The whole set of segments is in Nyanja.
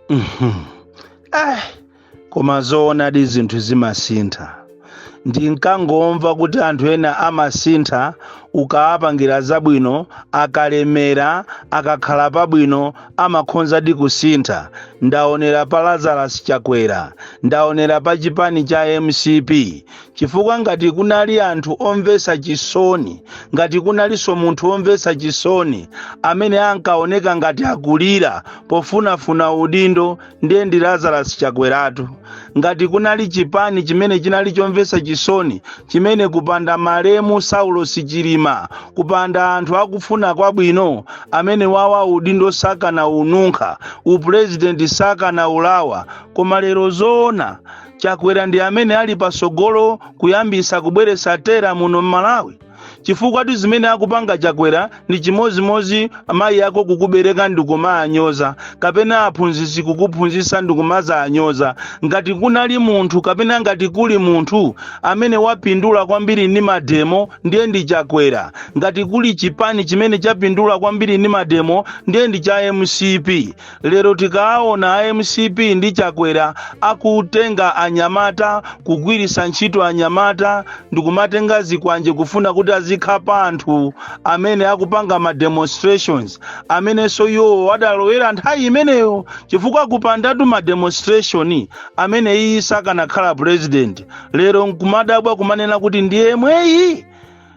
Eh, koma zoonadi zinthu zimasintha. Ndinkangomva kuti anthu ena amasintha ukawapangira zabwino, akalemera, akakhala pabwino, amakhonzadi kusintha. Ndaonera pa Lazarus Chakwera, ndaonera pa chipani cha MCP, chifukwa ngati kunali anthu omvetsa chisoni, ngati kunalinso munthu womvetsa chisoni amene ankaoneka ngati akulira pofunafuna udindo, ndiye ndi Lazarus Chakweratu. Ngati kunali chipani chimene chinali chomvetsa chisoni, chimene kupanda malemu Saulos Chilima, kupanda anthu akufuna kwabwino amene wawa udindo sakana ununkha, upurezidenti sakana ulawa. Koma lero zoona Chakwera ndi amene ali pasogolo kuyambisa kubweretsa terror muno m'Malawi, chifukwa tu zimene akupanga Chakwera ndi chimozimozi mayi ako kukubereka ndikumaanyoza, kapena aphunzitsi kukuphunzitsa ndikumazanyoza. Ngati kunali munthu kapena ngati kuli munthu amene wapindula kwambiri ndi mademo, ndiye ndi Chakwera. Ngati kuli chipani chimene chapindula kwambiri ndi mademo, ndiye ndi cha MCP. Lero tikaona a MCP ndi Chakwera akutenga anyamata, kugwiritsa ntchito anyamata ndikumatenga zikwanje kufuna kuti azikhapa anthu amene akupanga ma demonstrations, amenenso iwo adalowera nthawi imeneyo, chifukwa kupandatu ma demonstration amene iyi sakanakhala president. Lero nkumadabwa kumanena kuti ndiye mweyi.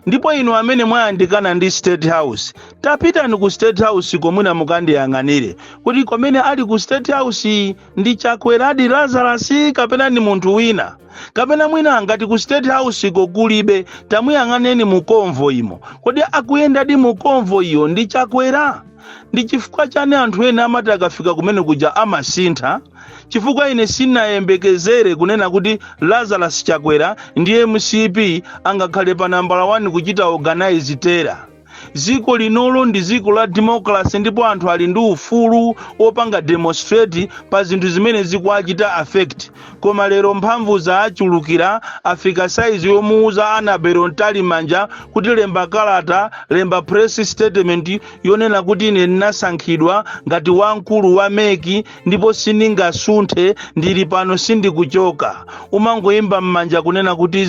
Ndipo inu amene mwayandikana ndi State House, tapitani ku State House komwina mukandiyang'anire kuti kwamene ali ku State House ndi Chakweradi Lazarus kapena ndi munthu wina, kapena mwina ngati ku State House ko kulibe, tamuyang'aneni mu convoy imo. Kodi akuyendadi mu convoy iyo ndi Chakwera? Ndi chifukwa chani anthu ena amati akafika kumene kuja amasintha? Chifukwa ine sinayembekezere kunena kuti Lazarus Chakwera ndi MCP angakhale pa nambala 1 kuchita organize terror. Dziko linolo ndi dziko la democracy, ndipo anthu ali ndi ufulu opanga demonstrate pa zinthu zimene zikuachita affect. Koma lero mphamvu zaachulukira, afika saizi yomuuza Annabel Mtalimanja kuti lemba kalata, lemba press statement yonena kuti ine ndinasankhidwa ngati wamkulu wa MEC ndipo sindingasunthe, ndili pano, sindikuchoka. Umangoyimba m'manja kunena kuti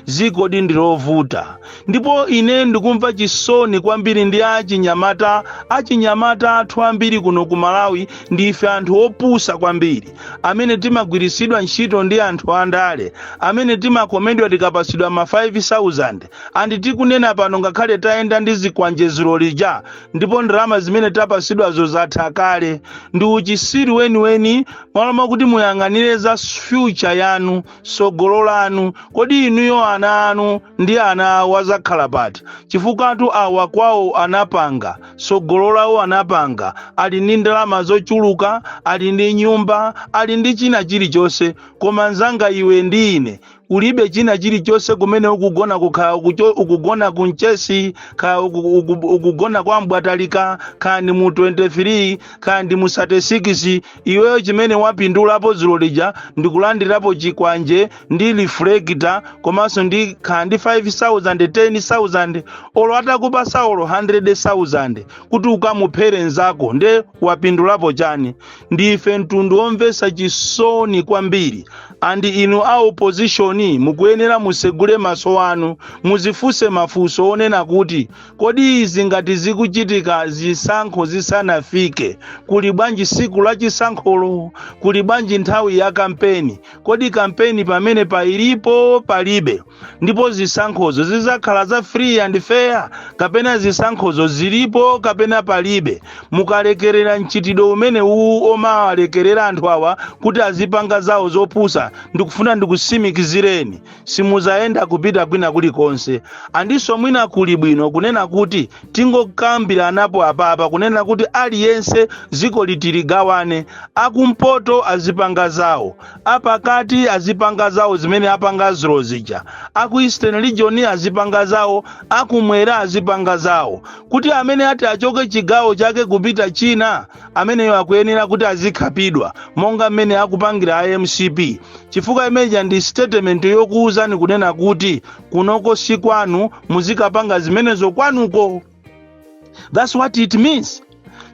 ziko di ndilovuta. Ndipo ine ndikumva chisoni kwambiri ndi achinyamata. Achinyamata athu ambiri kuno ku Malawi ndife anthu opusa kwambiri, amene timagwiritsidwa ntchito ndi anthu andale, amene timakomedwa tikapasidwa ma 5000. And tikunena pano, ngakhale tayenda ndi zikwanjezero lija ndipo ndalama zimene tapasidwazo zatha kale, ndi uchisiru weniweni. Mwaloma kuti muyang'anire za future yanu, sogolo lanu. Kodi inuyo ana anu ndi ana awo azakhala pati? Chifukwa awa kwawo anapanga sogolo lawo, anapanga, ali ndi ndalama zochuluka, ali ndi nyumba, ali ndi china chilichonse. Koma nzanga iwe ndi ine ulibe china chilichonse. Kumene ukugona, kukhala ukugona kunchesi, khala ukugona kwa Mbwatalika, khala ndi mu 23, khala ndi mu 36, iweyo chimene wapindulapo dzulo lija ndikulandirapo chikwanje ndi reflector, komanso ndi khala ndi 5000, 10,000, olo atakupasa olo 100,000 kuti ukamuphere nzako, nde wapindulapo chani? Ndife mtundu womvetsa chisoni kwambiri. And inu a opposition mukuyenera musegule maso anu, muzifunse mafunso onena kuti kodi izi ngati zikuchitika zisankho zisanafike, kuli bwanji siku la chisankholo? Kuli bwanji nthawi ya kampeni? Kodi kampeni pamene pailipo palibe? Ndipo zisankhozo zizakhala za free and fair, kapena zisankhozo zilipo kapena palibe? Mukalekerera mchitidwe umene uwu omawalekerera anthu awa kuti azipanga zawo zopusa, ndikufuna ndikusimikizireni, simuzayenda kupita kwina kulikonse. Andinso mwina kuli bwino kunena kuti tingokambiranapo apapa kunena kuti aliyense dziko litiligawane: akumpoto azipanga zawo, apakati azipanga zawo zimene apanga zilo zija, aku Eastern Region azipanga zawo, akumwera azipanga zawo, kuti amene ati achoke chigawo chake kupita china, ameneyo akuyenera kuti azikhapidwa monga mmene akupangira a MCP, chifukwa imeneja ndi statement yokuwuzani kunena kuti kunoko si kwanu, muzikapanga zimenezo kwanuko. That's what it means.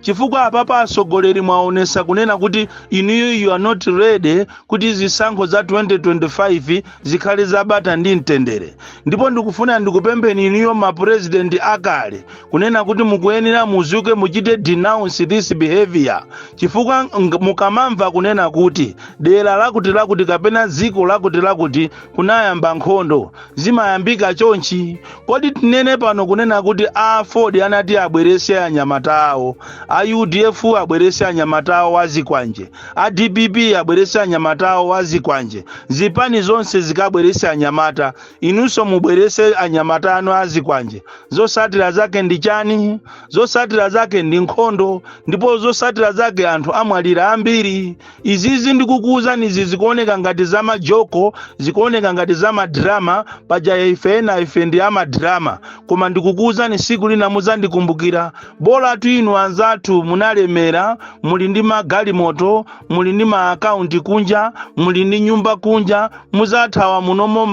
Chifukwa apapa atsogoleri mwaonesa kunena kuti inuyo, you are not ready kuti zisankho za 2025 zikhale zabata ndi mtendere. Ndipo ndikufuna ndikupempheni inuyo mapurezidenti akale kunena kuti mukuyenera muzuke, muchite denounce this behavior, chifukwa mukamamva kunena kuti dera lakuti lakuti kapena dziko lakuti lakuti kunayamba nkhondo, zimayambika chonchi. Kodi tinene pano kunena kuti a AFORD anati abwerese anyamata awo, a UDF abwerese anyamata awo azikwanje, a DPP abwerese anyamata awo azikwanje, zipani zonse zikabwerese anyamata, inunso mubwerese anyamata anu azikwanje, zosatira zake ndi chani? Zosatira zake ndi nkhondo, ndipo zosatira zake anthu amwalira ambiri. Izizi ndikukuwuzani, izi zikuoneka ngati zamajoko, zikuoneka ngati zamadrama. Paja ife ena ife ndi amadrama, koma ndikukuwuzani, siku lina muzandikumbukira. Bola tu inu anzathu munalemera, muli ndi magalimoto, muli ndi maakaunti kunja, muli ndi nyumba kunja, muzathawa munomo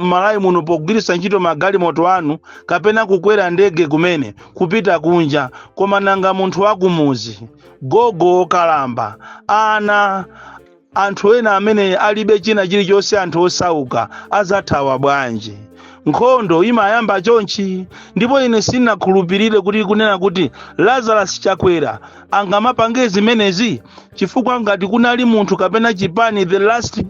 Malawi muno pogwiritsa ntchito magalimoto anu kapena kukwera ndege kumene kupita kunja. Koma nanga munthu wakumuzi, gogo okalamba, ana, anthu ena amene alibe china chilichonse, anthu osauka, azathawa bwanji? Nkhondo imayamba chonchi. Ndipo ine sinakhulupirire kuti kunena kuti Lazarus Chakwera angamapange zimenezi, chifukwa ngati kunali munthu kapena chipani, the last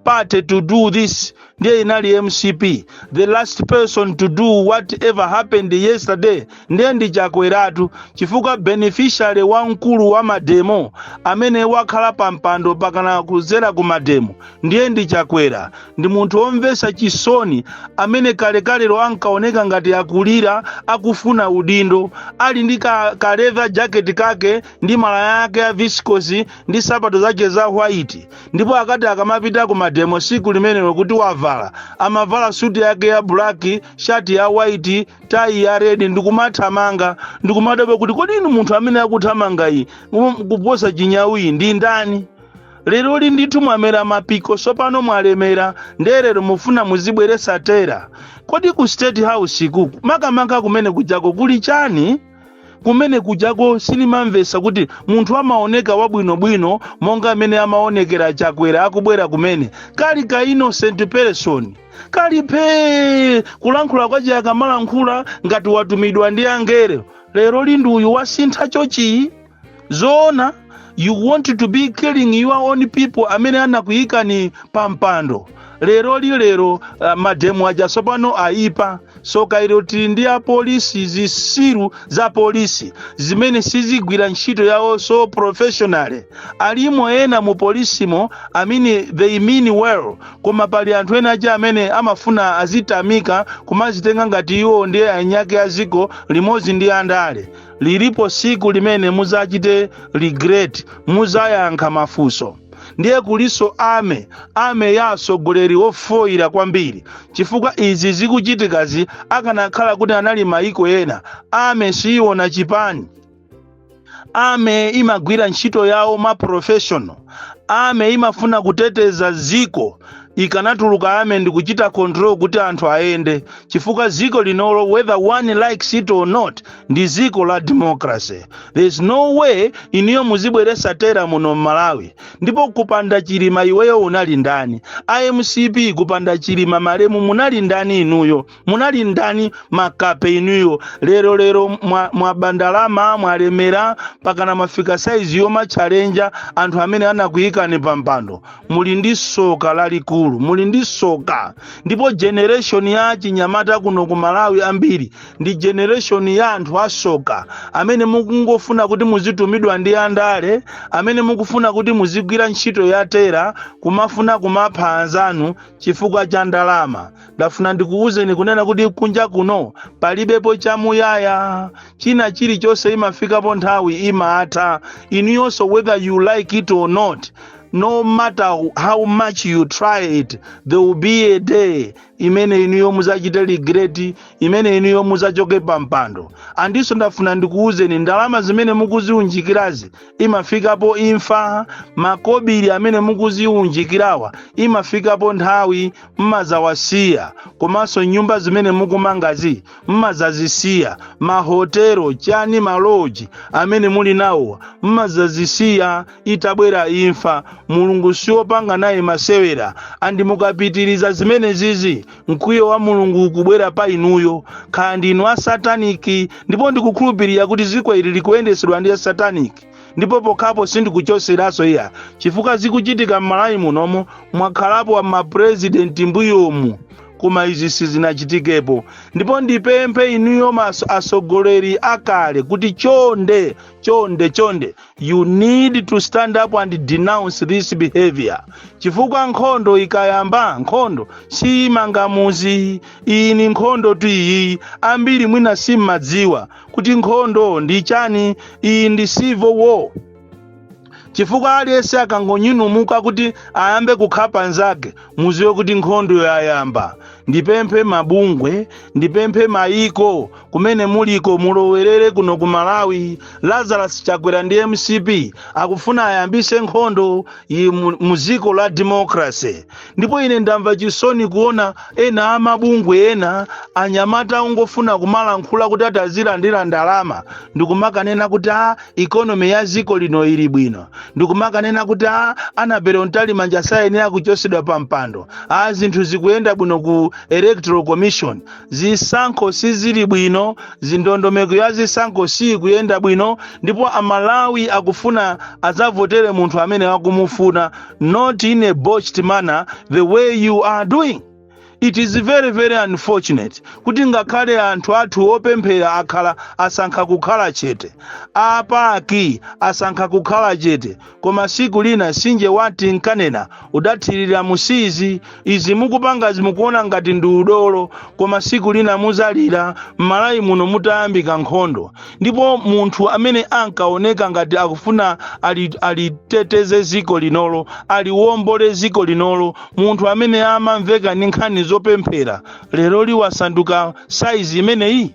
party to do this ndiye inali MCP. The last person to do whatever happened yesterday ndiye ndi Chakweratu, chifukwa beneficiary wamkulu wa mademo amene wakhala pa mpando pakana kuzera ku mademo ndiye ndi Chakwera. Ndi munthu womvetsa chisoni amene kalekalero ankaoneka ngati akulira, akufuna udindo, ali ndi ka leather jacket kake ndi malaya ake a viscose ndi sapato zake za white. Ndipo akati akamapita ku mademo siku limenelo kuti wavala, amavala suti yake ya black, shati ya white, tai ya red, ndikumathamanga. Ndikumadabwa kuti kodi inu munthu amene akuthamanga iyi kuposa chinyawiyi ndi ndani? Lero li ndithu mwamera mapiko, sopano mwalemera, nderero mufuna muzibweresa terror. Kodi ku State House ku, makamaka kumene kujako, kuli chani kumene kujako? Sinimamvesa kuti munthu amaoneka wabwinobwino monga amene amaonekera Chakwera akubwera kumene, kali ka innocent person, kali phee, kulankhula kwace akamalankhula ngati watumidwa ndi angelo. Lero linduyu wasintha chochi? Zoona, you want to be killing your own people amene anakuyikani pa mpando? Lero lilero mademo aja sopano aipa. Soka ilo, tili ndi apolisi, zisiru za polisi zimene sizigwira ntchito yawo so professionally. Alimo ena mu polisimo amene they mean well, koma pali anthu ena aja amene amafuna azitamika, kumazitenga ngati iwo ndiye anyake aziko limodzi ndi andale. Lilipo siku limene muzachite regret, muzayankha mafunso. Ndiye kuliso army, army ya atsogoleri ofoyira kwambiri, chifukwa izi zikuchitikazi akanakhala kuti anali maiko ena, army siyiona chipani, army imagwira ntchito yawo ma professional, army imafuna kuteteza ziko. Ikanatuluka army ndi kuchita control kuti anthu ayende, chifukwa ziko linolo, whether one likes it or not, ndi ziko la democracy. There is no way iniyo muzibweresa terror muno mMalawi. Ndipo kupanda Chilima iweyo unali ndani? IMCP, kupanda Chilima malemu munali ndani inuyo? Munali ndani, makape inuyo? Lero lero mwabandalama, mwalemera, pakana mafika saizi yomachallenja anthu amene anakuyikani pa mpando. Muli ndi soka lalikulu, muli ndi soka. Ndipo generation ya chinyamata kuno ku Malawi ambiri ndi generation ya anthu asoka amene mukungofuna kuti muzitumidwa ndi andale, amene mukufuna kuti muzigwira ntchito ya terror, kumafuna kumapha anzanu chifukwa cha ndalama. Ndafuna ndikuwuzeni kunena kuti kunja kuno palibepo chamuyaya. China chilichonse imafikapo nthawi imatha. Inuyonso, whether you like it or not, No matter how much you try it, there will be a day imene inuyo muzachite regret, imene inuyo muzachoke pa mpando. Andinso ndafuna ndikuwuzeni, ndalama zimene mukuziunjikirazi imafikapo imfa. Makobiri amene mukuziunjikirawa imafikapo nthawi mmazawasiya, komanso nyumba zimene mukumangazi mmazazisiya, mahotelo chani, maloji amene muli nawo mmazazisiya itabwera imfa. Mulungu siwopanga naye masewera, and mukapitiriza zimene zizi, mkwiyo wa Mulungu ukubwera pa inuyo, kaya ndinu asataniki. Ndipo ndikukhulupirira kuti ziko ili likuyendesedwa ndi asataniki, ndipo pokhapo sindikuchoseranso iya, chifukwa zikuchitika m'Malawi munomo. Mwakhalapo mapurezidenti mbuyomu, koma izi sizinachitikepo. Ndipo ndipemphe inuyo asogoleri akale kuti chonde, chonde, chonde, you need to stand up and denounce this behavior, chifukwa nkhondo ikayamba, nkhondo siyimanga muzi. Iyi ni nkhondo tu iyi. Ambiri mwina simmadziwa kuti nkhondo ndi chani. Iyi ndi civil war, chifukwa aliyense akangonyinumuka kuti ayambe kukhapa nzake, muziwe kuti nkhondo yayamba. Ndipemphe mabungwe, ndipemphe maiko kumene muliko, mulowerere kuno ku Malawi. Lazarus Chakwera ndi MCP akufuna ayambise nkhondo iyi mu ziko la democracy. Ndipo ine ndamva chisoni kuona ena amabungwe, ena anyamata ungofuna kumalankhula kuti atazilandira ndalama, ndikumakanena kuti a economy ya ziko lino ili bwino, ndikumakanena kuti a Annabel Mtalimanja sayenera kuchosedwa pa mpando, a zinthu zikuyenda bwino ku Electoral Commission. Zisankho sizili bwino, zindondomeko ya zisankho sikuyenda bwino, ndipo Amalawi akufuna adzavotere munthu amene akumufuna, not in a botched manner the way you are doing. It is very, very unfortunate kuti ngakhale anthu athu opemphera akhala asankha kukhala chete, apaki asankha kukhala chete, koma siku lina sinje wati nkanena udathirira musizi. Izi mukupangazi mukuona ngati ndi udolo, koma siku lina muzalira m'Malawi muno mutayambika nkhondo. Ndipo munthu amene ankaoneka ngati akufuna aliteteze ziko linolo, aliwombole ziko linolo, munthu amene amamveka ndi nkhani zopemphera, lero liwasanduka saizi imeneyi.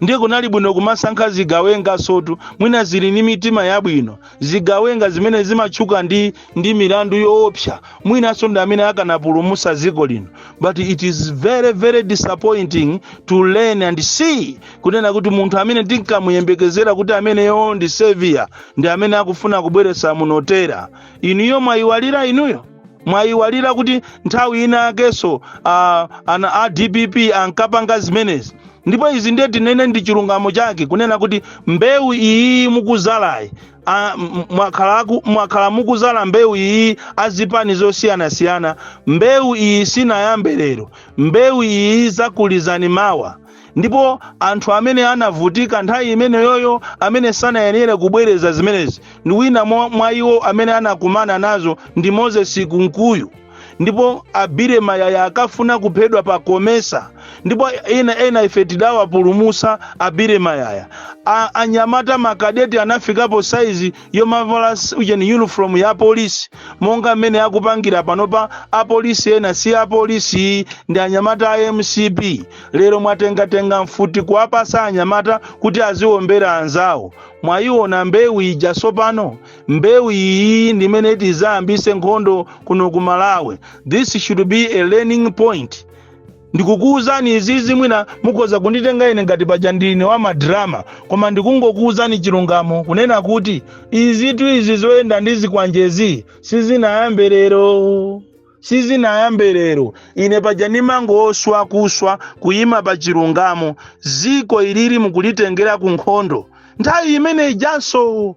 Ndiye kunali bwino kumasankha zigawenga sotu, mwina zili ndi mitima yabwino. Zigawenga zimene zimatchuka ndi milandu yoopsa, mwinanso ndi amene akanapulumusa ziko lino. But it is very, very disappointing to learn and see kunena kuti munthu amene tinkamuyembekezera kuti ameneyo ndi savior ndi amene akufuna kubweretsa munotera. Inuyo mwayiwalira, inuyo mwayiwalira kuti nthawi ina akenso ana a DPP ankapanga zimenezi. Ndipo izi ndiye tinene ndi chilungamo chake kunena kuti mbewu iyi mukuzalayi, mwakhala mukuzala mbewu iyi azipani zosiyanasiyana. Mbewu iyi sinayambe lero, mbewu iyi zakulizani mawa. Ndipo anthu amene anavutika nthawi imeneyoyo, amene sanayenere kubwereza zimenezi, ndi wina mwa iwo amene anakumana nazo ndi Moses Kunkuyu. Ndipo a Billy Mayaya akafuna kuphedwa pa Komesa, ndipo ena ife tidawapulumusa a Billy Mayaya. Anyamata makadeti anafikapo saizi yomavala ujeni uniform ya polisi, monga mmene akupangira panopa apolisi ena. Si apolisi, ndi anyamata a MCP. Lero mwatengatenga mfuti kuwapasa anyamata kuti aziwombera anzawo. Mwayiona mbewu ija sopano? Mbewu iyi ndimene tizayambise nkhondo kuno ku Malawi. This should be a learning point. Ndikukuwuzani izizi, mwina mukhoza kunditenga ine ngati paja ndine wa madrama, koma ndikungokuwuzani chilungamo kunena kuti izitu izi zoyenda ndi zikwanjezi sizinayambe lero, sizinayambe lero. Ine paja ndimangoswa kuswa kuyima pa chilungamo. Ziko ilili mukulitengera ku nkhondo. Nthawi imene ijanso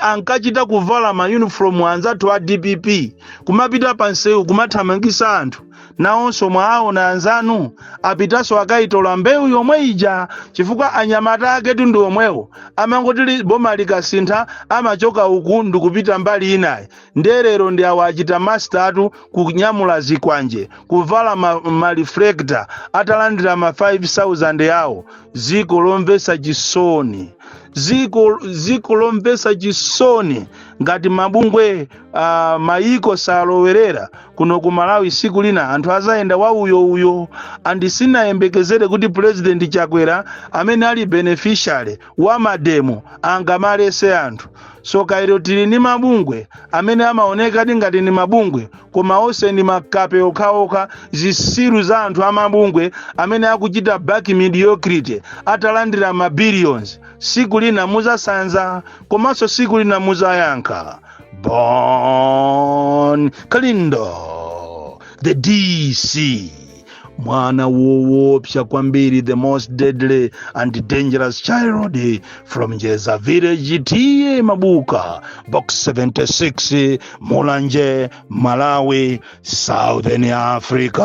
ankachita kuvala ma uniform anzathu a DPP, kumapita pansewu kumathamangisa anthu. Nawonso mwaona anzanu apitanso akayitola mbewu yomwe ija, chifukwa anyamata aketu ndi omwewo. Amangoti boma likasintha, amachoka uku ndikupita mbali inayi. Nderero ndi awo achita master kunyamula zikwanje, kuvala ma reflector, atalandira ma 5000 yawo. Ziko lomvesa chisoni, ziko lomvesa chisoni. Ngati mabungwe, mayiko salowerera kuno ku Malawi, siku lina anthu azayenda wa uyo uyo. And sinayembekezere kuti President Chakwera, amene ali beneficiary wa mademo, angamalese anthu. So kairo tili ndi mabungwe amene amaonekadi ngati ndi mabungwe, koma onse ndi makape okhaokha, zisiru za anthu amabungwe amene akuchita back mediocrity atalandira ma billions. Siku lina muzasanza, komanso siku lina muzayankha. Bon Kalindo, the DC, mwana woopsa kwambiri, the most deadly and dangerous child from Jeza Village, T/A Mabuka, Box 76, Mulanje, Malawi, Southern Africa.